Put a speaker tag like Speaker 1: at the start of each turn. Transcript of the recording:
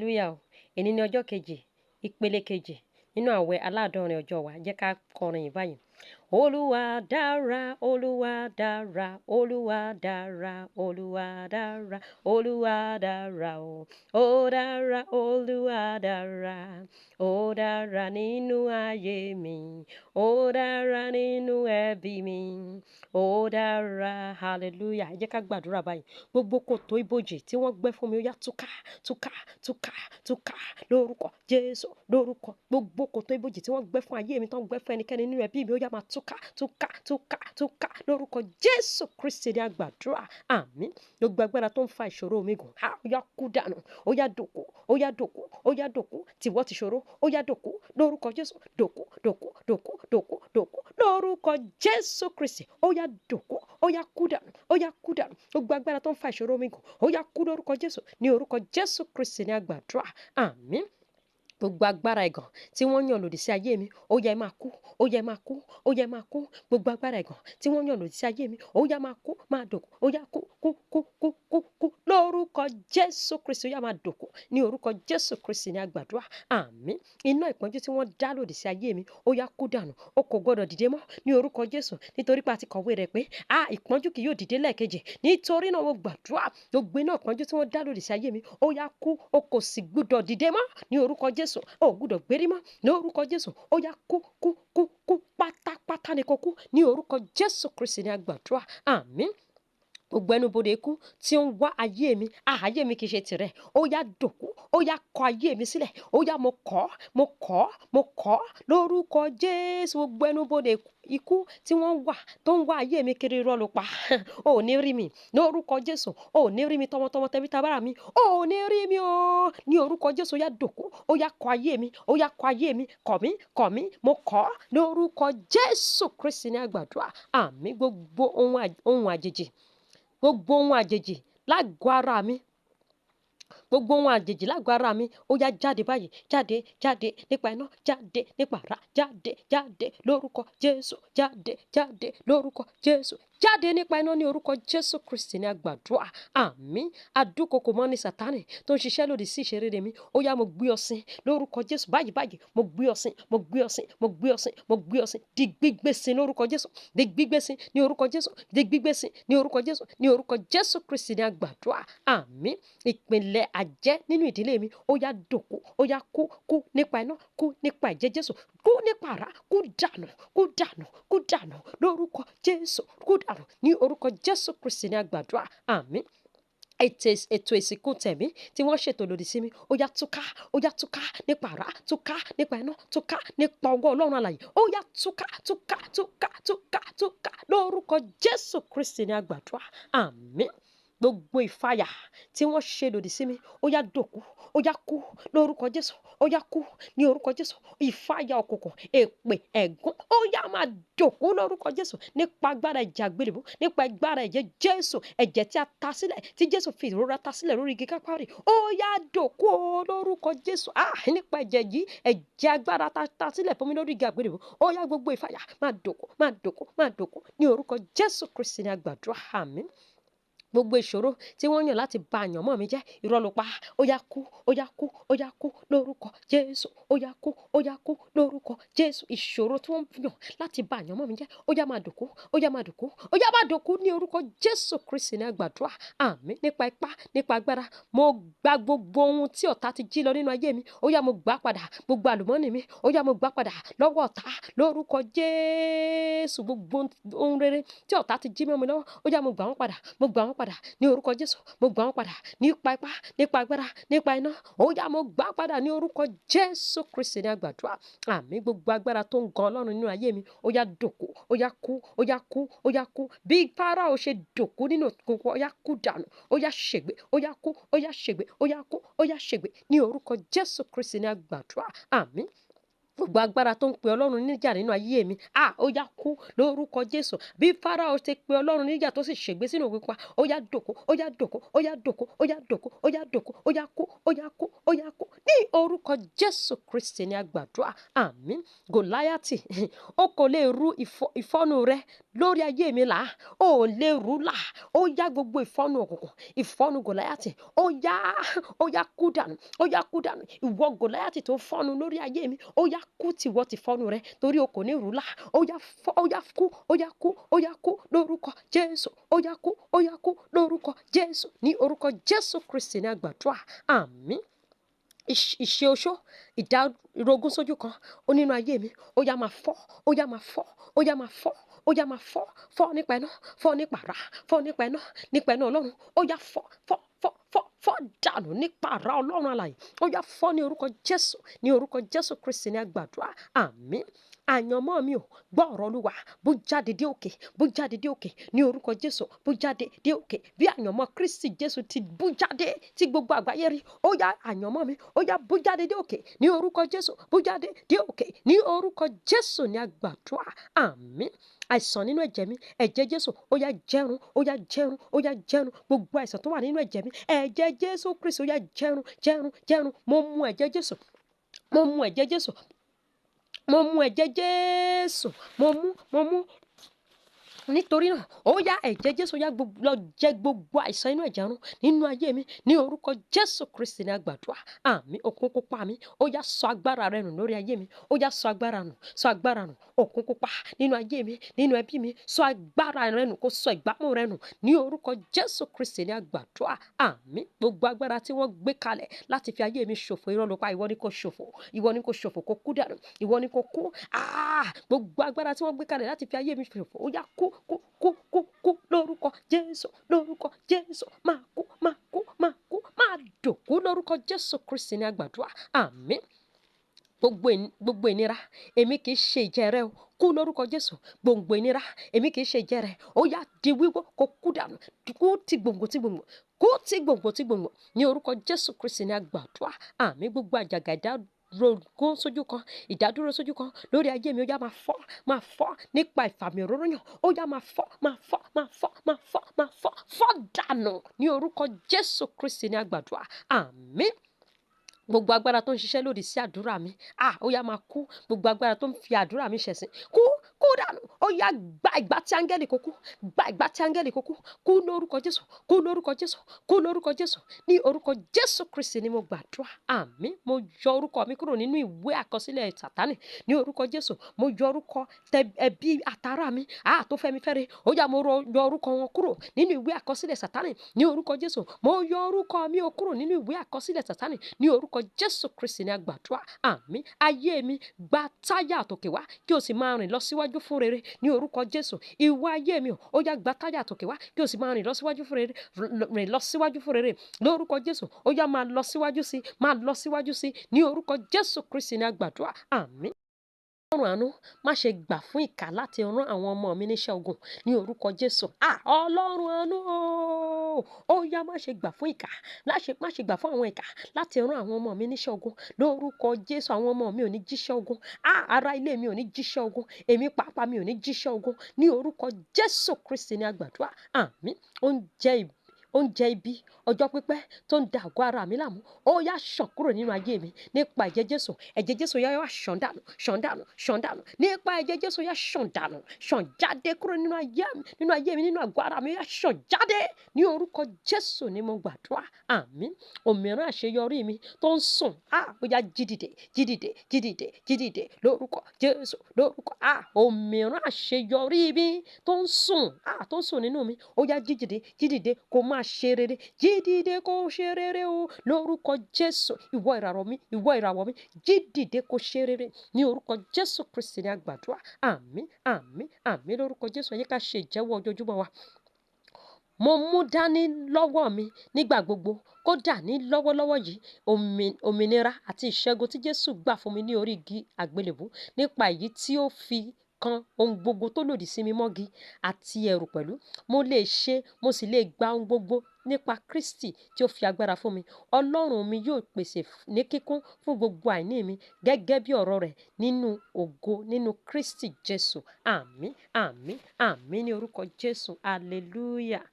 Speaker 1: Hallelujah o. Èní ní ọjọ́ kejì, ìpele kejì nínú àwẹ̀ aláàdọ́rin ọjọ́ wa. Jẹ́ ká kọrin yìí báyìí. Olúwa dára, Olúwa dára, Olúwa dára, Olúwa dára, Olúwa dára o. Ó dára, Olúwa dára, ó dára nínú ayé mi, ó dára nínú ẹbí mi, ó dára. Hallelujah. Ẹ jẹ́ ká gbàdúrà báyìí. Gbogbo kòtò ibojì tí wọ́n gbẹ́ fún mi, ó yá túká, túká, túká, túká lórúkọ Jésù, lórúkọ gbogbo kòtò ibojì tí wọ́n gbẹ́ fún ayé mi, tó ń gbẹ́ fún ẹnikẹ́ni nínú ẹbí mi, ó yá máa túká, túká, túká, túká lórúkọ Jésù Kristi ní àgbàdúrà. Àmín. Gbogbo agbára tó ń fa ìṣòro mi gùn, ó yá kú dànù, ó yá dòkú, ó yá dòkú, ó yá dòkú, tìwọ́ ti ṣòro, ó yá dòkú lórúkọ Jésù, dòkú, dòkú, dòkú, dòkú, dòkú lórúkọ Jésù Kristi, ó yá dòkú, ó yá kú dànù, ó yá kú dànù. Gbogbo agbára tó ń fa ìṣòro mi gùn, ó yá kú lórúkọ Jésù, ní orúkọ Jésù Kristi ní àgbàdúrà. Àmín. Gbogbo agbára ẹ̀gàn tí wọ́n yàn lòdì sí ayé mi, ó yá máa kú, ó yá máa kú, ó yá máa kú. Gbogbo agbára ẹ̀gàn tí wọ́n yàn lòdì sí ayé mi, ó yá máa kú, máa dòkú, ó yá kú, kú, kú, kú, kú, kú lórúkọ Jésù Kristi, ó yá máa dòkú ní orúkọ Jésù Kristi ní àgbàdúrà. Àmín. Iná ìpọ́njú tí wọ́n dá lòdì sí ayé mi, ó yá kú dànù, ó kò gbọdọ̀ dìde mọ́ ní orúkọ Jésù, nítorí pé a ti kọ̀wé rẹ̀ pé ìpọ́njú kì yóò dìde lẹ́ẹ̀kejì. Nítorí náà mo gbàdúrà, gbogbo iná ìpọ́njú tí wọ́n dá lòdì sí ayé mi, ó yá kú, ó kò sì gbọdọ̀ dìde mọ́ ní orúkọ Jésù, ó gbọdọ̀ gbérí mọ́ ní orúkọ Jésù, ó yá kú, kú, kú, kú pátápátá ni kò kú ní orúkọ Jésù Kristi ní àgbàdúrà. Àmín. Gbogbo ẹnubodè ikú tí ó ń wá ayé mi, ayé mi kì í ṣe tìrẹ, ó yá dòkú, ó yá kọ ayé mi sílẹ̀, ó yá mo kọ̀, mo kọ̀, mo kọ̀ lórúkọ Jésù. Gbogbo ẹnubodè ikú tí wọ́n wà tó ń wá ayé mi kiri, irọ́ ló pa, ò ní rí mi lórúkọ Jésù, ò ní rí mi tọmọtọmọ tẹbí tabára mi, ò ní rí mi o ní orúkọ Jésù. Ó yá dòkú, ó yá kọ ayé mi, ó yá kọ ayé mi, kọ̀ mí, kọ̀ mí, mo kọ̀ lórúkọ Jésù Kristi ní àgbàdúrà. Àmín. Gbogbo ohun àjèjì, gbogbo ohun àjèjì lágọ̀ọ́ ara mi, gbogbo ohun àjèjì lágọ̀ọ́ ara mi, ó yá jáde báyìí, jáde, jáde nípa iná, jáde nípa àrá, jáde, jáde lórúkọ Jésù, jáde, jáde lórúkọ Jésù, jáde nípa iná ní orúkọ Jésù Kristi ní àgbàdúrà. Àmín. Adúkokò mọ́ ní Sátánì tó ń ṣiṣẹ́ lòdì sí ìṣeré mi, ó yá mo gbé ọ sin lórúkọ Jésù báyìí báyìí, mo gbé ọ sin, mo gbé ọ sin, mo gbé ọ sin, mo gbé ọ sin, di gbígbé sin lórúkọ Jésù, di gbígbé sin ní orúkọ Jésù, di gbígbé sin ní orúkọ Jésù, ní orúkọ Jésù Kristi ní àgbàdúrà. Àmín. Ìpìlẹ̀ àjẹ́ nínú ìdílé mi, ó yá dòkú, ó yá kú, kú nípa iná, kú nípa ẹ̀jẹ̀ Jésù, kú nípa àrá, kú dànù, kú dànù, kú dànù lórúkọ Jésù, kú dànù ní orúkọ Jésù Kristi ní àgbàdúrà. Àmín. Ètò ìsìnkú tẹ̀mí tí wọ́n ṣètò lòdì sí mi, ó yá túká, ó yá túká nípa àrá, túká nípa iná, túká nípa ọwọ́ Ọlọ́run alààyè, ó yá túká, túká, túká, túká, túká lórúkọ Jésù Kristi ní àgbàdúrà. Àmín. Gbogbo ìfàyà tí wọ́n ṣe lòdì sí mi, ó yá dòkú, ó yá kú lórúkọ Jésù, ó yá kú ní orúkọ Jésù. Ìfàyà òkùnkùn, èpè, ẹ̀gún, ó yá máa dòkú lórúkọ Jésù nípa agbára ẹ̀jẹ̀ àgbélébùú, nípa agbára ẹ̀jẹ̀ Jésù, ẹ̀jẹ̀ tí a ta sílẹ̀, tí Jésù fi ìrora ta sílẹ̀ lórí igi Káfárì, ó yá dòkú lórúkọ Jésù. Nípa ẹ̀jẹ̀ yìí, ẹ̀jẹ̀ agbára ta sílẹ̀ fún mi lórí igi àgbélébùú, ó yá gbogbo ìfàyà máa dòkú, máa dòkú, máa dòkú ní orúkọ Jésù Kristi ní àgbàdúrà. Àmín. Gbogbo ìṣòro tí wọ́n yàn láti ba àyànmọ́ mi jẹ́, irọ́ ló pa, ó yá kú, ó yá kú, ó yá kú lórúkọ Jésù, ó yá kú, ó yá kú lórúkọ Jésù. Ìṣòro tí wọ́n yàn láti ba àyànmọ́ mi jẹ́, ó yá máa dòkú, ó yá máa dòkú, ó yá máa dòkú ní orúkọ Jésù Kristi ní àgbàdúrà. Àmín. Nípa ipá, nípa agbára, mo gba gbogbo ohun tí ọ̀tá ti jí lọ nínú ayé mi, ó yá mo gbà padà, gbogbo àlùmọ́nì mi, ó yá mo gbà padà lọ́wọ́ ọ̀tá lórúkọ Jésù. Gbogbo ohun rere tí ọ̀tá ti jí mọ́ mi lọ́wọ́, ó yá mo gbà wọ́n padà, mo gbà wọ́n padà ní orúkọ Jésù, mo gbà wọ́n padà nípa ipá, nípa agbára, nípa iná, ó yá mo gbà padà ní orúkọ Jésù Kristi ní àgbàdúrà. Àmín. Gbogbo agbára tó ń gan Ọlọ́run nínú ayé mi, ó yá dòkú, ó yá kú, ó yá kú, ó yá kú. Bí Fáráò ṣe dòkú nínú òkùnkùn, ó yá kú dànù, ó yá ṣègbé, ó yá kú, ó yá ṣègbé, ó yá kú, ó yá ṣègbé ní orúkọ Jésù Kristi ní àgbàdúrà. Àmín. Gbogbo agbára tó ń pe Ọlọ́run níjà nínú ayé mi, ó yá kú lórúkọ Jésù. Bí Fáráò ṣe pe Ọlọ́run níjà tó sì ṣègbé sínú òkun pa, ó yá dòkú, ó yá dòkú, ó yá dòkú, ó yá dòkú, ó yá dòkú, ó yá kú, ó yá kú, ó yá kú Ní orúkọ Jésù Kristi ni a gbàdúrà. Àmín. Gòláyátì, o kò lè ru ìfọ́nú rẹ lórí ayé mi là. O ò lè rú là. Ó yá, gbogbo ìfọ́nú òkùnkùn, ìfọ́nú Gòláyátì, ó yá, ó yá, kú dànù, ó yá, kú dànù. Ìwọ Gòláyátì tó fọ́nú lórí ayé mi, ó yá, kú tìwọ ti fọ́nú rẹ, torí o kò ní rú là. Ó yá, fọ́, ó yá, kú, ó yá, kú, ó yá, kú lórúkọ Jésù. Ó yá, kú, ó yá, kú lórúkọ Jésù. Ní orúkọ Jésù Kristi ni a gbàdúrà. Àmín. Ìṣe oṣó, ìdárogún sójú kan ó nínú ayé mi, ó yá, máa fọ́, ó yá, máa fọ́, ó yá, máa fọ́, ó yá, máa fọ́. Fọ́ nípa iná, fọ́ nípa àrá, fọ́ nípa iná, nípa iná Ọlọ́run. Ó yá, fọ́, fọ́, fọ́, fọ́, fọ́ dànù nípa àrá Ọlọ́run alààyè. Ó yá, fọ́ ní orúkọ Jésù. Ní orúkọ Jésù Kristi ní a gbàdúrà. Àmín. Àyànmọ́ mi ò, gbọ́ ọ̀rọ̀ Olúwa. Bú jáde dé òkè, bú jáde dé òkè ní orúkọ Jésù. Bú jáde dé òkè bí àyànmọ́ Kristi Jésù ti bú jáde tí gbogbo àgbáyé rí. Ó yá, àyànmọ́ mi, ó yá, bú jáde dé òkè ní orúkọ Jésù. Bú jáde dé òkè ní orúkọ Jésù ní a gbàdúrà. Àmín. Àìsàn nínú ẹ̀jẹ̀ mi, ẹ̀jẹ̀ Jésù, ó yá, jẹ́run, ó yá, jẹ́run, ó yá, jẹ́run. Gbogbo àìsàn tó wà nínú ẹ̀jẹ̀ mi, ẹ̀jẹ̀ Jésù Kristi, ó yá, jẹ́run, jẹ́run, jẹ́run. Mo mu ẹ̀jẹ̀ Jésù, mo mu ẹ̀jẹ̀ Jésù, mo mu ẹ̀jẹ̀ Jésù, mo mú, mo mú. Nítorí náà, ó yá, ẹ̀jẹ̀ Jésù, ó yá, lọ jẹ gbogbo àìsàn inú ẹ̀jẹ̀ run nínú ayé mi. Ní orúkọ Jésù Kristi ní a gbàdúrà. Àmín. Òkun pupa mi, ó yá, sọ agbára rẹ nù lórí ayé mi. Ó yá, sọ agbára nù, sọ agbára nù. Òkun pupa nínú ayé mi, nínú ẹbí mi, sọ agbára rẹ nù, kó sọ ìgbámú rẹ nù. Ní orúkọ Jésù Kristi ní a gbàdúrà. Àmín. Gbogbo agbára tí wọ́n gbé kalẹ̀ láti fi ayé mi ṣòfò, irọ́ ló pa. Ìwọ ni kò ṣòfò, ìwọ ni kò ṣòfò, kó kú dànù, ìwọ ni kò kú. Ah, gbogbo agbára tí wọ́n gbé kalẹ̀ láti fi ayé mi ṣòfò, ó yá, kú, kú, kú, kú, kú lórúkọ Jésù, lórúkọ Jésù. Máa kú, máa kú, máa kú, máa dòkú lórúkọ Jésù Kristi ní a gbàdúrà. Àmín. Gbogbo ìnira, èmi kì í ṣe ìjẹ rẹ o, kú lórúkọ Jésù. Gbòǹgbò ìnira, èmi kì í ṣe ìjẹ rẹ, ó yá, di wíwó, kó kú dànù. Kú ti gbòǹgbò ti gbòǹgbò, kú ti gbòǹgbò ti gbòǹgbò. Ní orúkọ Jésù Kristi ní a gbàdúrà. Àmín. Gbogbo àjàgà ìdádúró sójú kan, ìdádúró sójú kan lórí ayé mi, ó yá, máa fọ́, máa fọ́ nípa ìfàmì òróró yàn. Ó yá, máa fọ́, máa fọ́, máa fọ́, máa fọ́, máa fọ́, fọ́ dànù. Ní orúkọ Jésù Kristi ní a gbàdúrà. Àmín. Gbogbo agbára tó ń ṣiṣẹ́ lòdì sí àdúrà mi, ah, ó yá, máa kú. Gbogbo agbára tó ń fi àdúrà mi ṣẹ̀sín, kú, kú dànù. Ó yá, gba ìgbà tí áńgẹ́lì kó kú, gba ìgbà tí áńgẹ́lì kó kú. Kú lórúkọ Jésù, kú lórúkọ Jésù, kú lórúkọ Jésù. Ní orúkọ Jésù Kristi ni mo gbàdúrà. Àmín. Mo yọ orúkọ mi kúrò nínú ìwé àkọsílẹ̀ Sátánì ní orúkọ Jésù. Mo yọ orúkọ ẹbí àtàrà mi, ah, tó fẹ́ mi fẹ́re, ó yá, mo yọ orúkọ wọn kúrò nínú ìwé àkọsílẹ̀ Sátánì ní orúkọ Jésù. Mo yọ orúkọ mi ó kúrò nínú ìwé àkọsílẹ̀ Sátánì ní orúkọ Jésù Kristi ní a gbàdúrà. Àmín. Ayé mi, gba táyà àtòkè wá, kí o sì máa rìn lọ síwájú fún rere ní orúkọ Jésù. Ìwọ ayé mi, ó yá, gba táyà àtòkè wá, kí o sì máa rìn lọ síwájú fún rere, rìn lọ síwájú fún rere lórúkọ Jésù. Ó yá, máa lọ síwájú sí, máa lọ síwájú sí. Ní orúkọ Jésù Kristi ní a gbàdúrà. Àmín. Ọlọ́run àánú, má ṣe gbà fún ìkà láti rán àwọn ọmọ mi níṣẹ́ ogun ní orúkọ Jésù. Ah, Ọlọ́run àánú ooo, ó yá, má ṣe gbà fún ìkà, má ṣe gbà fún àwọn ìkà láti rán àwọn ọmọ mi níṣẹ́ ogun lórúkọ Jésù. Àwọn ọmọ mi ò ní jíṣẹ́ ogun. Ah, ará ilé mi ò ní jíṣẹ́ ogun. Èmi pàápàá, mi ò ní jíṣẹ́ ogun ní orúkọ Jésù Kristi ní a gbàdúrà. Àmín. Oúnjẹ ibi ọjọ́ pípẹ́ tó ń da àgọ́ ara mi láàmú, ó yá, ṣàn kúrò nínú ayé mi nípa ẹ̀jẹ̀ Jésù. Ẹ̀jẹ̀ Jésù, yá, wá ṣàn dànù, ṣàn dànù, ṣàn dànù nípa ẹ̀jẹ̀ Jésù. Yá, ṣàn dànù, ṣàn jáde kúrò nínú ayé mi, nínú ayé mi, nínú àgọ́ ara mi. Yá, ṣàn jáde. Ní orúkọ Jésù ni mo gbàdúrà. Àmín. Òmíràn àṣeyọrí mi tó ń sùn, ah, ó yá, jí dìde, jí dìde, jí dìde, jí dìde lórúkọ Jésù, lórúkọ, ah, òmíràn àṣeyọrí mi tó ń sùn, ah, tó ń sùn nínú mi, ó yá, jí dìde, jí dìde, kó máa ṣe rere. Jí dìde, kó ṣe rere o lórúkọ Jésù. Ìwọ ìràwọ̀ mi, ìwọ ìràwọ̀ mi, jí dìde, kó ṣe rere. Ní orúkọ Jésù Kristi ní a gbàdúrà. Àmín, àmín, àmín lórúkọ Jésù. Ẹ jẹ́ ká ṣe ìjẹ́wọ́ ojoojúmọ́ wa. Mo mú dání lọ́wọ́ mi nígbà gbogbo, kódà ní lọ́wọ́lọ́wọ́ yìí, òmìnira àti ìṣẹ́gun tí Jésù gbà fún mi ní orí igi àgbélébùú, nípa èyí tí ó fi kan ohun gbogbo tó lòdì sí mi mọ́gi àti ẹ̀rù pẹ̀lú. Mo lè ṣe, mo sì lè gba ohun gbogbo nípa Kristi tí ó fi agbára fún mi. Ọlọ́run mi yóò pèsè ní kíkún fún gbogbo àìní mi gẹ́gẹ́ bí ọ̀rọ̀ rẹ̀ nínú ògo nínú Kristi Jésù. Àmín, àmín, àmín ní orúkọ Jésù. Hallelujah.